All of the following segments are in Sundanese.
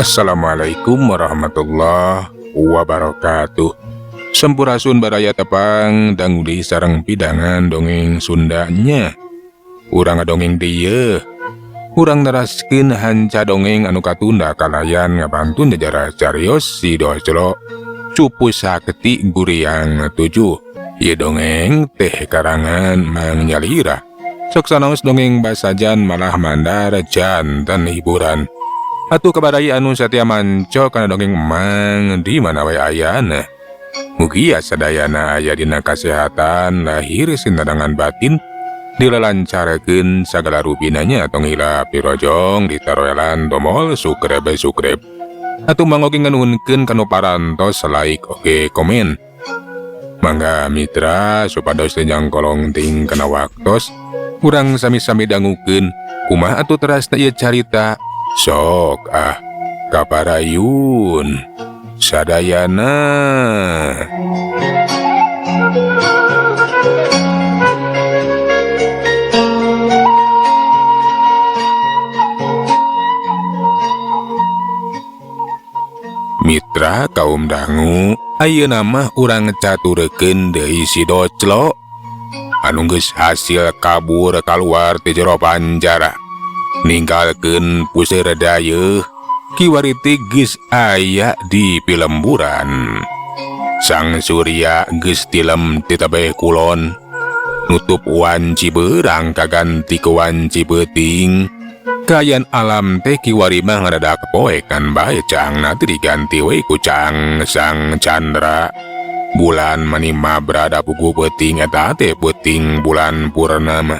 Assalamualaikum warahmatullahi wabarakatuh. Sampurasun baraya, tepang dangu deui sareng pidangan dongeng Sundanya. Urang ngadongeng deui. Urang neraskeun hanca dongeng anu katunda kalayan ngabantun jajar carios Si Doclo Cupu Sakti Guriang 7. Ieu dongeng teh karangan Mang Nyalira. Sok sanaos dongeng basajan malah mandar janten hiburan. Atuh ka baraya anu satia manco kana dongeng Emang di mana wae ayana. Mugia sadayana aya dina kasehatan lahir sindarangan batin, dilalancarkeun sagala rupinanya, tong hilap dirojong, ditaroelan tomol subscribe subscribe. Atuh mangga oge nganuhunkeun kanu parantos like oge komen. Mangga mitra, supados teu jangkolong ting kana waktos, urang sami-sami dangukeun kumaha atuh terasna ieu carita. Sok ah, kaparayun sadayana. Mitra kaum dangu, ayeuna mah urang caturekeun deui si Doclo anu geus hasil kabur kaluar ti jero panjara, ninggalkeun puseur dayeuh, kiwari teh geus aya di pilemburan. Sang Surya geus tilem ti tebeh kulon, nutup wanci beurang kaganti ku wanci peuting. Kaayaan alam teh kiwari mah ngadadak poekan bae, caangna teh diganti we ku caang Sang Chandra. Bulan mani mabrada pugu peuting, eta teh peuting bulan purnama.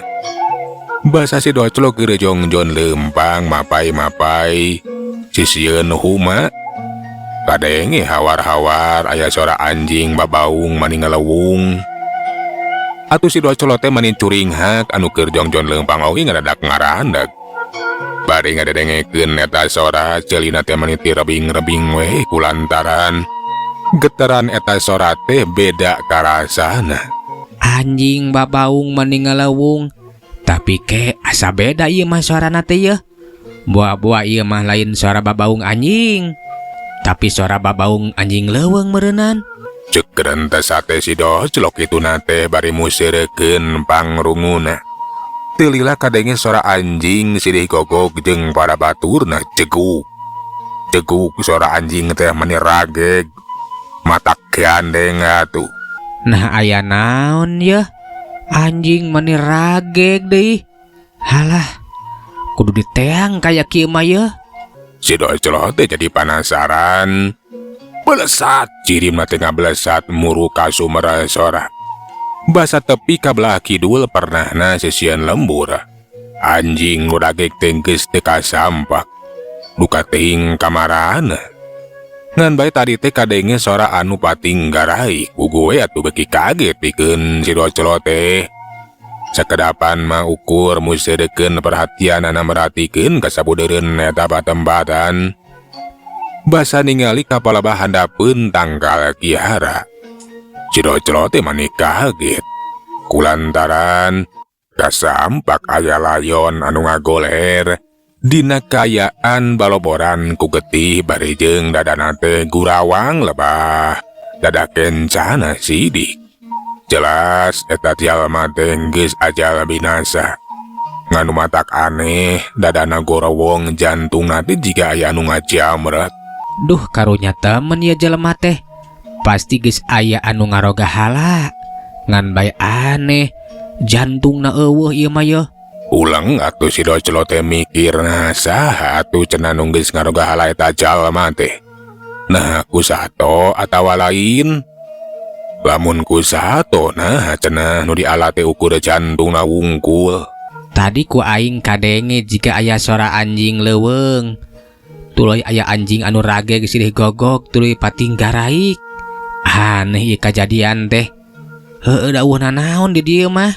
Basa si Doclo keur jongjon leumpang mapai-mapai sisieun huma, kadenge hawar-hawar aya sora anjing babaung mani ngalewung. Atuh si Doclo teh mani curinghak, anu keur jongjon leumpang oge ngadadak ngarandag. Bari ngadengekeun eta sora, ceulina teh mani tirebing-rebing we kulantaran getaran eta sora teh beda karasana. Anjing babaung mani ngalewung, tapi ke asa beda ieu mah suarana teh yeuh. Buah-buah ieu mah lain suara babaung anjing, tapi suara babaung anjing leuweung meureunnan. Cek rentes sate si Doclok itu nate bari museurekeun pangrunguna. Teu lila kadenge suara anjing silih gogog jeung para baturna, ceguk. Ceguk, suara anjing teh mani rageg. Matak gandeng atuh. Nah, aya naon yeuh? Anjing mani rageg deui. Halah, kudu diteang kaya kieu mah yeuh. Si Doclo teh jadi penasaran. Belesat, jirim teh ngabelesat muru ka sumber sora. Basa tepi ka belah kidul pernahna sisieun lembur. Anjing nu rageg teh geus teu kasampak. Duka teuing kamarana. Ngan bae tadi teh kadenge sora anu pating garaik. Puguh we atuh beuki kaget pikeun si Doclo teh. Sakedapan mah ukur museurekeun perhatianana merhatikeun ka sabudeureun eta patempatan. Basa ningali ka palebah handapeun tangkal kihara. Si Doclo teh mani kaget kulantaran kasampak aya layon anu ngagoler dina kaayaan baloboran ku getih bari jeung dadana teh gurawang lebah dada kencana sidik. Jelas eta jalma teh geus ajal binasa. Nganu matak aneh, dadana gorowong, jantungna teh jiga aya anu ngajamret. Duh, karunya temen ya jelema teh. Pasti geus aya anu ngaroga hala. Ngan bae aneh, jantungna eueuh ieu mah yeuh. Ulang atuh si Doclo teh mikirna, saha atuh cenah nu geus ngaroga hala eta jalma teh. Nah, ku sato atawa lain? Lamun ku sato, nah cenah nu diala teh ukur jantungna wungkul. Tadi ku aing kadenge jika aya suara anjing leuweung. Tuluy aya anjing anu rageg silih gogok tuluy pating garaik. Aneh ieu kajadian teh. Heueuh, da eueuh nanaon di dieu mah.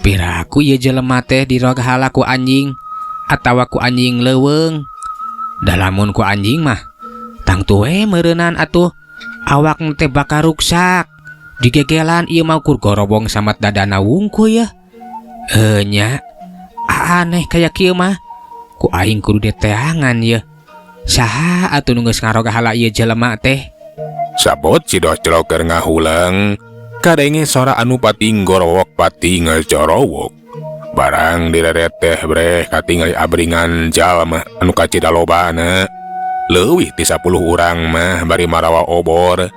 Piraku ieu jelema teh dirogahala ku anjing atawa ku anjing leuweung. Da lamun ku anjing mah tangtu we meureunan atuh awak teh bakal ruksak. Digegelan ieu mah ukur gorobong samat dadana wungkul ya. Heuh nya, aneh kaya kieu mah. Ku aing kudu diteangan ye. Saha atuh nu geus ngarogahala ieu jelema teh? Sabot si Doclo keur ngahuleng, kadenge sora anu pating gorowok pating corowok. Barang direret teh breh katingali abringan jalma anu kacida lobana. Leuwih ti 10 urang mah bari marawa obor.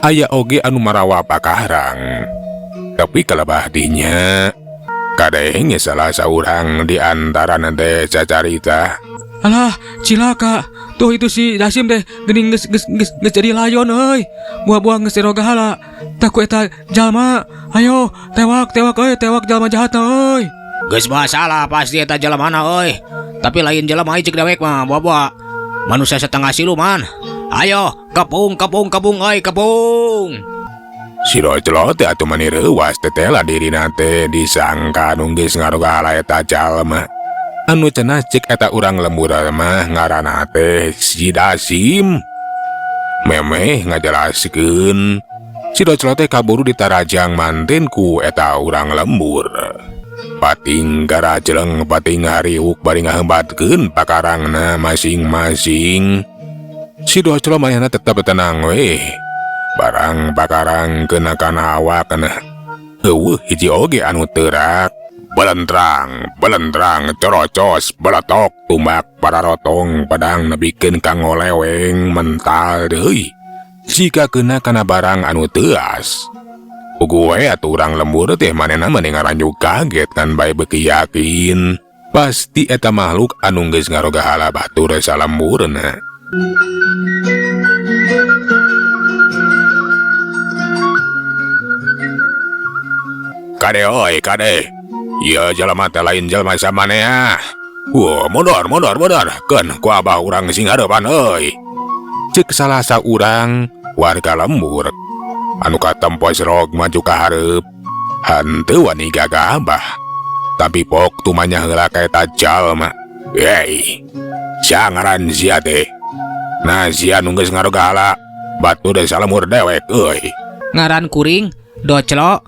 Aya oge anu marawa pakarang. Tapi kalebah dinya kadenge salah saurang di antara teh cacarita. Alah, cilaka. Tuh itu si Dasim teh geuning geus geus geus geus jadi layon euy. Buah-buah geus rogahala. Tah ku eta jalma. Ayo, tewak tewak euy, tewak jalma jahatna euy. Geus masalah pasti eta jalmana euy. Tapi lain jelema cek dewek mah, buah-buah manusia setengah siluman. Ayo, kepung kepung kepung euy, kepung. Si Doclo teh atuh mani reuwas tetela dirina teh disangka nu geus ngarogahala eta jalma. Anu cenah cek eta urang lembur mah ngaranna teh si Dasim. Memeh ngajelaskeun si Doclo teh kaburu ditarajang manten ku eta urang lembur. Pating garajeleng pating hariuk bari ngahembatkeun pakarangna masing-masing. Si Doclo manehna tetep tenang weh. Barang pakarang kena kana awakna. Eueuh hiji oge anu teurak. Belentrang, belentrang, corocos, beletok, tumbak, pararotong, pedang nepikeun ka ngoleweng mental deui. Jika kena kana barang anu teuas. Puguh we atuh urang lembur teh manehna mah ngaranjuk kaget kan bae beuki yakin. Pasti eta makhluk anu geus ngarogahala batur salemburna. Kade oi, kade. Ieu jelema teh lain jelema samanea. Wah, mundur, mundur, mundur. Keun ku abah urang sing hareupan euy. Ceuk salah saurang warga lembur anu katempos rog maju ka hareup. Henteu wani gagabah. Tapi pok tumanya heula ka eta jalma. Hei, sia ngaran sia teh? Nah, sia nu geus ngarogahala batu deh salemur dewek euy. Ngaran kuring Doclo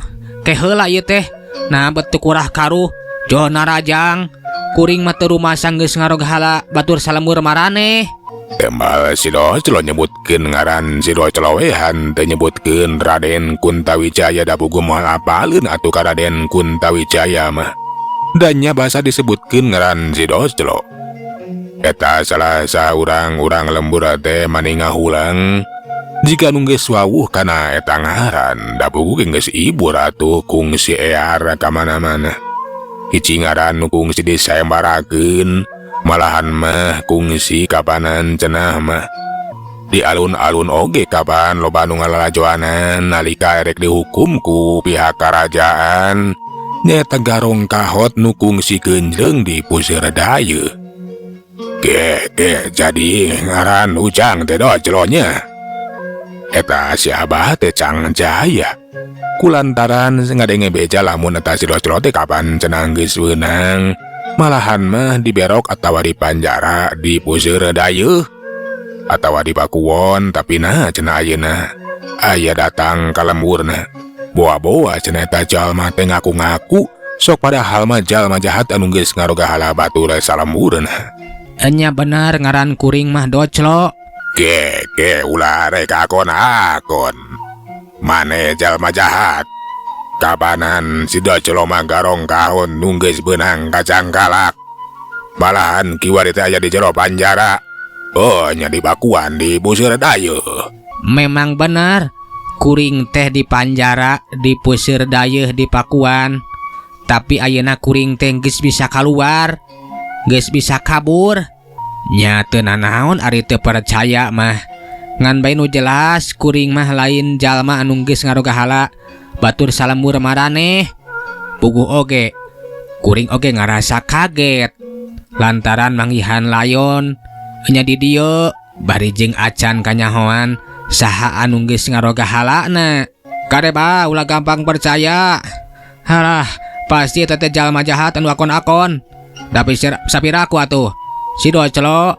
ke heula ieu teh. Nah, betu kurah karuh jona rajang. Kuring mah teu rumasa geus ngarogahala batur salemur maraneh. Tembal si Doclo nyebutkeun ngaran si Doclo we henteu nyebutkeun Raden Kuntawijaya da puguh moal apaleun atuh ka Raden Kuntawijaya mah. Dan nya basa disebutkeun ngaran si Doclo. Eta salah saurang urang lembur teh mani ngahulang. Jika nu geus wawuh kana eta ngaran, da puguh geus ibur atuh kungsi ear ka mana-mana. Hiji ngaran nu kungsi disembarakeun, malahan mah kungsi kapanan cenah mah. Di alun-alun oge kapan loba nu ngalalajoanan nalika erek dihukum ku pihak kerajaan. Nyaeta garong kahot nu kungsi keunjeung di puseur dayeuh. Ge, ge, jadi ngaran ujang teh Doclonya. Eta si Abah teh Cang Jaya. Kulantaran ngadenge beja lamun eta si Doclo teh kapan cenah geus weunang. Malahan mah diberok atawa dipanjara di puseur dayeuh atawa di Pakuwon, tapi nah cenah ayeuna aya datang ka lemburna. Boa-boa cenah eta jalma teh ngaku-ngaku sok padahal mah jalma jahat anu geus ngarogahala batur salemburna. Enya bener ngaran kuring mah Doclo. Ge, ge, ulah rek akon-akon. Mane jalma jahat. Kapanan si Doclo mah garong kahon nu geus beunang kacangkalak. Malahan kiwari teh aya di jero panjara. Oh, nya di Pakuan di puseur dayeuh. Memang benar, kuring teh di panjara di puseur dayeuh di Pakuan. Tapi ayeuna kuring teh geus bisa keluar, geus bisa kabur. Nya teu nanaon ari teu percaya mah. Ngan bae nu jelas kuring mah lain jalma anu geus ngarogahala batur salembur maraneh. Puguh oge kuring oge ngarasa kaget lantaran manggihan layon nya di dieu bari jeung acan kanyahoan saha anu geus ngarogahalana. Kade ba ulah gampang percaya. Halah, pasti eta teh jalma jahat anu akon-akon. Tapi sapiraku atuh si Doclo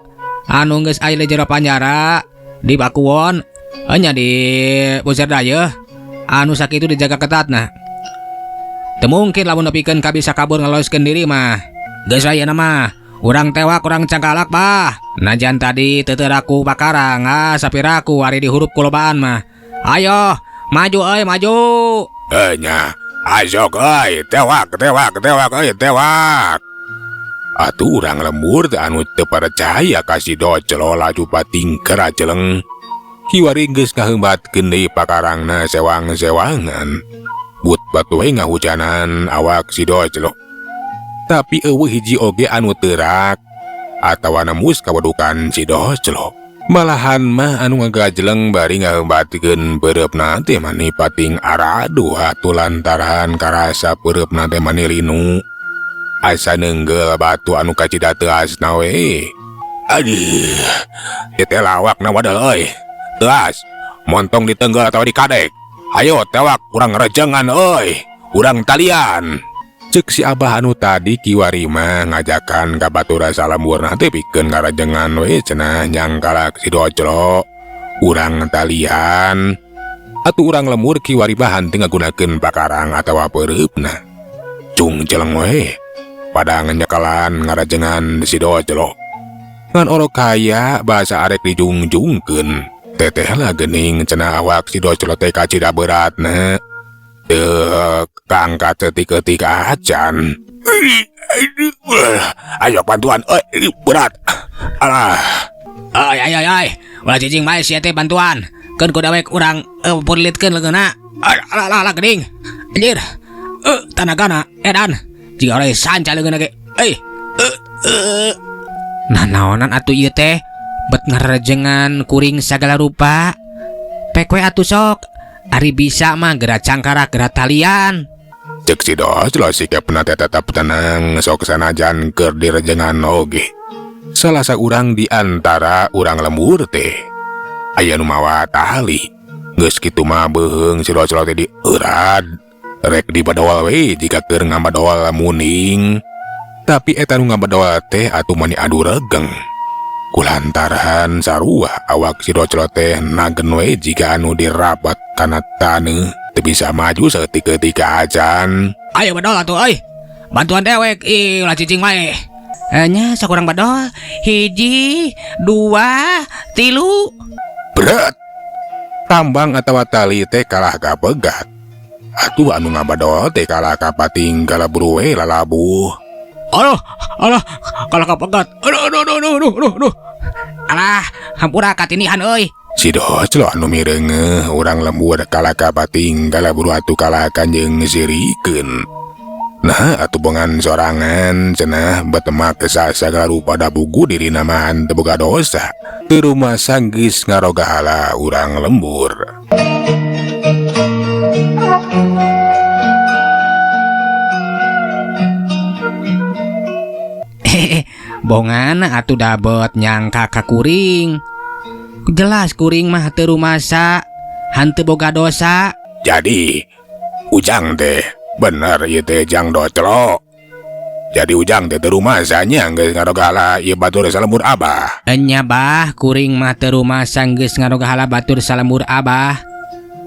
anu geus aya di jero panjara di Pakuwon nya di puseur dayeuh anu sakitu dijaga ketatna. Teu mungkin lamun nepikeun ka bisa kabur ngaloskeun diri mah. Geus ayeuna mah Urang tewak urang cangkalak bah. Najan tadi teu teu pakarang ah sapiraku ari dihurup kulobaan mah. Ayo, maju euy, maju. Eh nya, asok euy, tewak tewak tewak euy, tewak. Atuh urang lembur teh anu teu percaya ka si Doclo laju patingker ajeleng. Kiwari geus ngaheumbatkeun deui pakarangna sewang-sewangan. But batu we ngahujanan awak si Doclo. Tapi euweuh hiji oge anu teurak atawa nembus kawadukan si Doclo. Malahan mah anu ngagajeleng bari ngaheumbatkeun peureupna teh mani pating araduh atuh lantaran karasa peureupna teh mani linu. Asa neunggeul batu anu kacida teuasna we. Aduh, teh lawakna wadal euy. Teuas, montong ditenggel atawa dikadek. Ayo tewak urang rejengan euy, urang talian. Cek si abah anu tadi kiwari mah ngajakan ka batur salemburna teh pikeun ngarajengan we cenah nyangkalak si Doclo. Urang talian. Atuh urang lembur kiwari mah henteu ngagunakeun pakarang atawa peureupna. Cung jeleng we. Padang nyekelan ngarajengan si Doclo. Ngan orok kaya bahasa arek dijungjungkeun. Teteh lah gening cenah awak si Doclo teh kacida beratna. Teu kangkat setik-ketik acan. Ayo bantuan, berat. Alah. Ay ay ay ay, ulah cicing bae sia teh bantuan. Keun ku dewek urang purlitkeun leungeunna. Alah alah alah geuning. Anjir. Tanagana edan. Jiga oray sanca leungeunna ge. Euy. Nah naonan atuh ieu teh? Bet ngarejengan kuring sagala rupa. Pek we atuh sok. Ari bisa mah geura cangkarak geura talian. Cek si Doclo sikapna teh tetep tenang sok sanajan keur direjengan oge. Salah saurang di antara urang lembur teh aya nu mawa tali. Geus kitu mah beuheung si Doclo teh dieurat. Rek dibadol we jika keur ngabadol muning. Tapi eta nu ngabadol teh atuh mani adu regeng. Kulantaran sarua awak si Doclo teh nagen we jika anu dirapat kana taneuh teu bisa maju saeutik-eutik acan. Ayo badol atuh euy. Bantuan dewek ih ulah cicing wae. Nya sok urang badol. 1, 2, 3. Berat. Tambang atawa tali teh kalah kapegat. Atuh anu ngabadol teh kalah kapating kalaburu we lalabuh. Aduh, alah, kalah kapegat. Aduh, aduh, aduh, aduh, aduh, aduh, aduh. Alah, hampura katinihan euy. Si Doclo anu mireungeuh urang lembur kalah kapating kalaburu atuh kalah kanjeung sirikeun. Nah, atuh bongan sorangan cenah betemak sagala rupa da bugu dirina mah teu boga dosa. Teu rumasa geus ngarogahala urang lembur. Bongan atuh dabet nyangka ka kuring. Jelas kuring mah teu rumasa, hanteu boga dosa. Jadi ujang teh bener ieu teh Jang Doclo. Jadi ujang teh teu rumasa nya geus ngarogala ieu batur salembur abah. Enya bah, kuring mah teu rumasa geus ngarogahala batur salembur abah.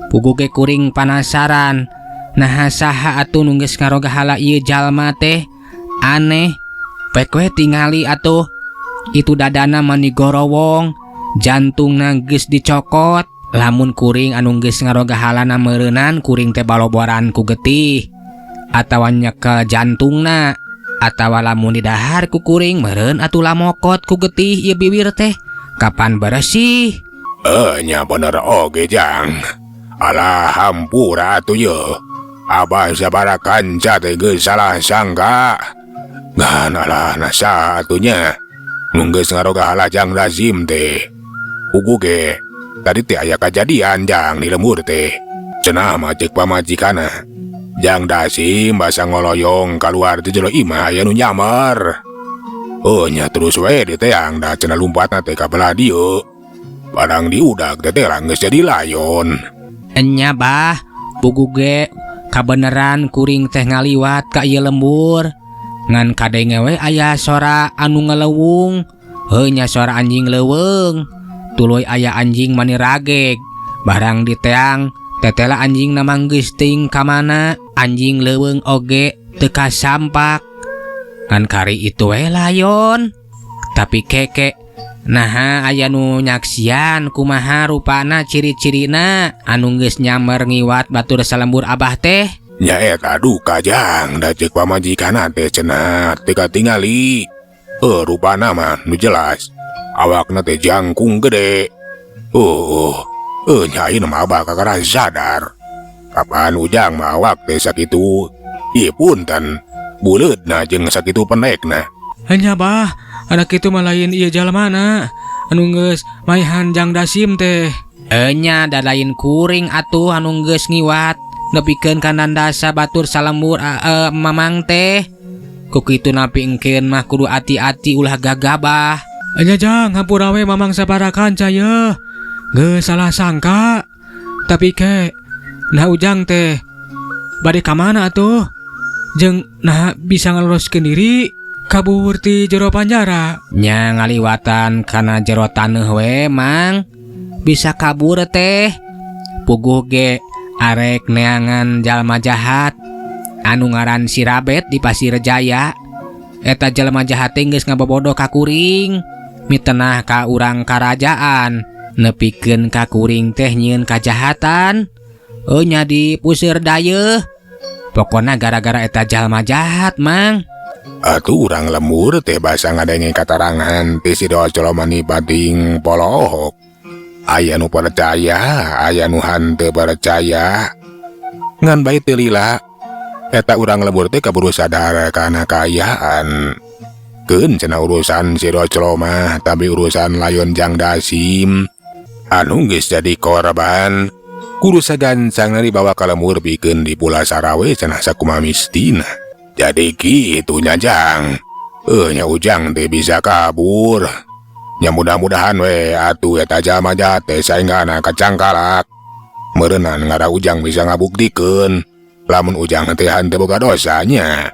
Pugu ge kuring panasaran. Naha saha atuh nu geus ngarogahala ieu jalma teh? Aneh. Pek we tingali atuh. Itu dadana mani gorowong, jantungna geus dicokot. Lamun kuring anu geus ngarogahalana meureunan kuring teh baloboran ku getih atawa nyekel jantungna atawa lamun didahar ku kuring meureun atuh lamokot ku getih ieu biwir teh. Kapan beresih? Nya bener oge Jang. Alah hampura atuh ye. Abah sabara kanca teh geus salah sangka. Ngan alah nasa atunya. Nu geus ngarogahala Jang Lazim teh. Pugu ge tadi teh aya kajadian Jang di lembur teh. Cenah mah ceuk pamajikanna. Jang Dasim basa ngoloyong kaluar ti jero imah aya nu nyamar. Oh nya terus we diteang da cenah lumpatna teh ka belah dieu. Barang diudak teh teh geus jadi layon. Enya bah, pugu ge kabeneran kuring teh ngaliwat ka ieu lembur. Ngan kadenge we aya sora anu ngelewung. Heuh nya sora anjing leuweung. Tuluy aya anjing mani rageg. Barang diteang tetela anjing na mah geus teuing ka mana. Anjing leuweung oge teu kasampak. Ngan kari itu we layon. Tapi keke naha aya nu nyaksian kumaha rupana ciri-cirina anu geus nyamer ngiwat batur salembur Abah teh? Nya eta duka, Jang, da ceuk pamajikanna teh cenah teu katingali. Eh, rupana mah nu jelas awakna teh jangkung gede. Oh, eh, nya ayeuna mah Abah kakara sadar. Kapan Ujang mah awak teh sakitu? Ieu punten, buleudna jeung sakitu pendekna. Enya Bah, anak itu mah lain ieu jalmana anu geus maehan Jang Dasim teh. Enya da lain kuring atuh anu geus ngiwat nepikeun ka nandasa batur salembur Mamang teh. Ku kitu napi engkeun mah kudu ati-ati, ulah gagabah. Enya Jang, hampura we Mamang sabaraha kanca ye. Geus salah sangka. Tapi ke nah Ujang teh bade ka mana atuh? Jeung nah bisa ngaloloskeun diri kabur ti jero panjara? Nya ngaliwatan kana jero taneuh we, Mang, bisa kabur teh. Puguh ge arek neangan jalma jahat anu ngaran si Rabet di Pasir Jaya. Eta jalma jahat teh geus ngabobodo ka kuring, mitenah ka urang karajaan, nepikeun ka kuring teh nyieun kajahatan. Oh, nya di puseur dayeuh. Pokona gara-gara eta jalma jahat, Mang. Atuh urang lembur teh basa ngadenge katarangan ti si Doclo mani pating polohok. Aya nu percaya, aya nu hanteu percaya. Ngan bae teu lila, eta urang lembur teh kaburu sadar kana kaayaan. Keun cenah urusan si Doclo mah, tapi urusan layon Jang Dasim anu geus jadi korban kudu sagancangna dibawa ka lembur pikeun dipulasara we cenah sakumaha mistina. Jadi kitu nya, Jang. Eh, nya Ujang teh bisa kabur. Nya mudah-mudahan we atuh eta jalma jahat teh saenggana kacangkalak. Meureunan ngara Ujang bisa ngabuktikeun lamun Ujang teh hanteu boga dosanya.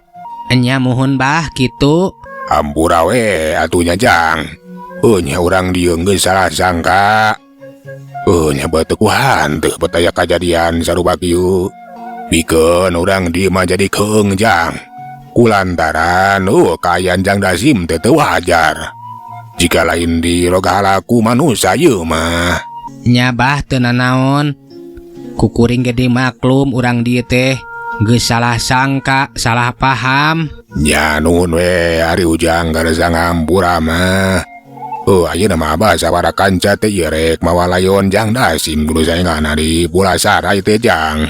Enya muhun, Bah, kitu. Hampura we atuh nya, Jang. Oh, nya urang dieu geus salah sangka. Oh, nya beuteuk ku hanteu bet aya kajadian sarupa kieu. Pikeun urang dieu mah jadi keung, Jang. Kulantaran oh kaayaan Jang Dasim teh teu wajar. Jika lain dirogahala ku manusia ieu mah. Nya Bah, teu nanaon. Ku kuring ge dimaklum urang dieu teh geus salah sangka, salah paham. Nya nuhun we ari Ujang garesa ngampura mah. Oh, ayeuna mah Abah sabaraha kanca teh ieu rek mawa layon Jang Dasim kudu saenggana di pulasara ieu teh, Jang.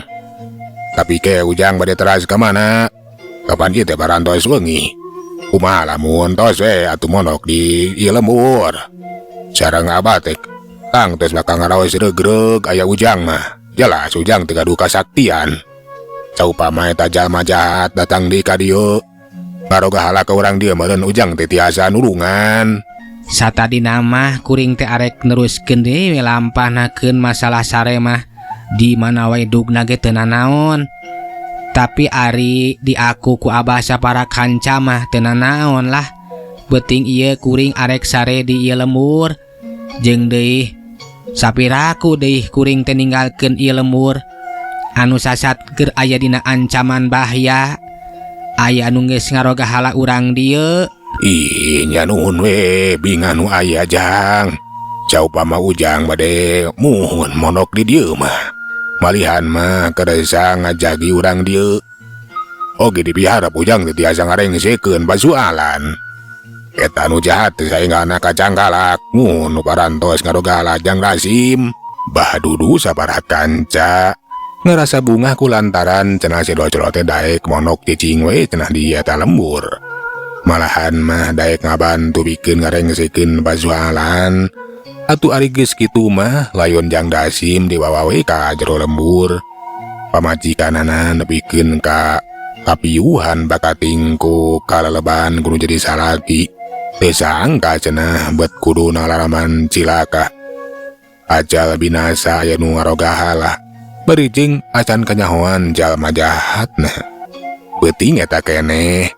Tapi ke Ujang bade teras ka mana? Kapan ieu teh parantos wengi? Kumaha lamun tos we atuh mondok di ieu lembur? Sareng Abah teh tang tos bakal ngaraos regreg aya Ujang mah. Jelas Ujang teh gaduh kasaktian. Saupama eta jalma jahat datang di ka dieu, baroga hala ka urang dieu meureun Ujang teh tiasa nulungan. Satadina mah kuring teh arek neruskeun deui we lampahnakeun masalah sare mah di mana wae dugna ge teu nanaon. Tapi ari diaku ku Abah sapara kanca mah teu nanaon lah. Beuting ieu kuring arek sare di ieu lembur. Jeung deui sapiraku deui kuring teh ninggalkeun ieu lembur anu sasat keur aya dina ancaman bahaya. Aya anu geus ngarogahala urang dieu. Ih, nya nuhun we bingah nu aya, Jang. Saupama Ujang bade muhun mondok di dieu mah. Malihan mah keresa ngajagi urang dieu. Oge dipiharap Ujang teh tiasa ngarengsekeun pasualan. Eta nu jahat teh saenggana kacangkalak mun nu parantos ngarogala Jang Dasim. Bah Dudu sabaraha kanca ngerasa bungah ku lantaran cenah si Doclo teh daek mondok cicing we cenah di eta lembur. Malahan mah daek ngabantu bikin ngarengsekeun pasualan. Atuh ari geus kitu mah layon Jang Dasim dibawa we ka jero lembur. Pamajikanana nepikeun ka kapiuhan bakating ku kaleleban kudu jadi salaki. Teu sangka cenah bet kudu ngalaraman cilaka. Ajal binasa aya nu ngarogahala. Bari jeung acan kanyahoan jalma jahatna. Beuting eta keneh.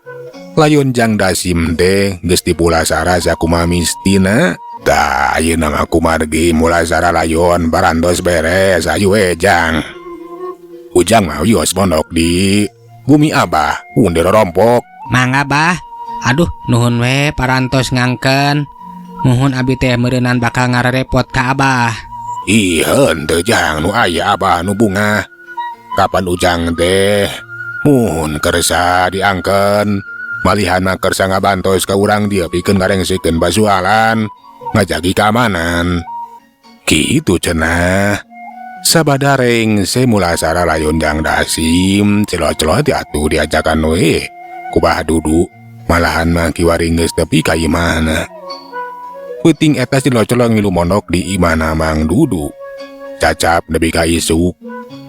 Layon Jang Dasim teh geus dipulasara sakumaha mistina. Tah ayeuna mah kumargi mulasara layon parantos beres, ayu we, Jang. Ujang mah wios mondok di bumi Abah, mun rompok. Mangga, Bah. Aduh nuhun we parantos ngangken. Muhun abi teh meureunan bakal ngarerepot ka abah. Ih henteu Jang nu aya abah nu bungah. Kapan ujang teh muhun kersa diangken. Malihan mah kersa ngabantos ka urang dieu pikeun ngarengsekeun pasualan, ngajagi keamanan. Kitu cenah. Sabada rengse mulasara layon Jang Dasim, celo-celo teh atuh diajakan we ku Bah Dudu, malahan mah kiwari geus tepi ka imahna. Peuting eta si Celo ngilu mondok di imahna Mang Dudu. Cacap nepi ka isuk.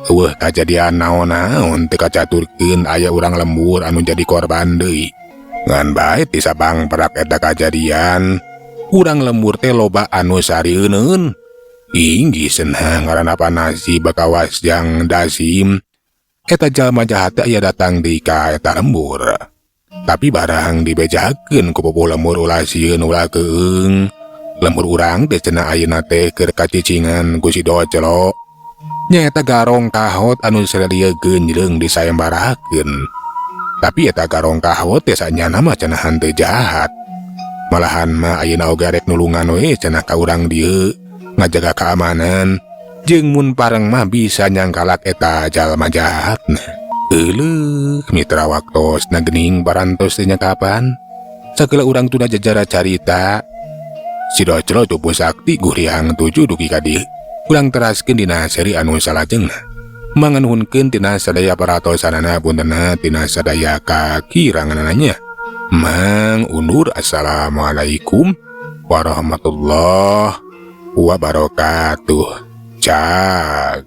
Eueuh kajadian naon-naon teu kacaturkeun aya urang lembur anu jadi korban deui. Ngan bae ti sabang perak eta kajadian, urang lembur teh loba anu sarieun. Inggih cenah ngaranna panasi bakawas Jang Dasim. Eta jalma jahat teh aya datang deui ka eta lembur. Tapi barang dibejakeun ku pupuh lembur ulah sieun ulah keung. Lembur urang teh cenah ayeuna teh keur kacicingan ku si Doclo. Nyaeta garong kahot anu salieun jeung disayembarakeun. Tapi eta garong kahot teh sanyana mah cenah henteu jahat. Malahan mah ayeuna oge rek nulungan we cenah ka urang dieu ngajaga keamanan jeung mun pareng mah bisa nyangkalak eta jalma jahatna. Euleuh mitra waktosna geuning parantos teh nya kapan? Sagala urang tunda jajara carita. Si Doclo Cupu Sakti Guriang 7 dugi ka dieu. Urang teraskeun dina seri anu salajengna. Manganuhunkeun tina sadaya paratosanana puntenna tina sadaya kakiranganana. Mang undur assalamualaikum warahmatullahi wabarakatuh. Cak.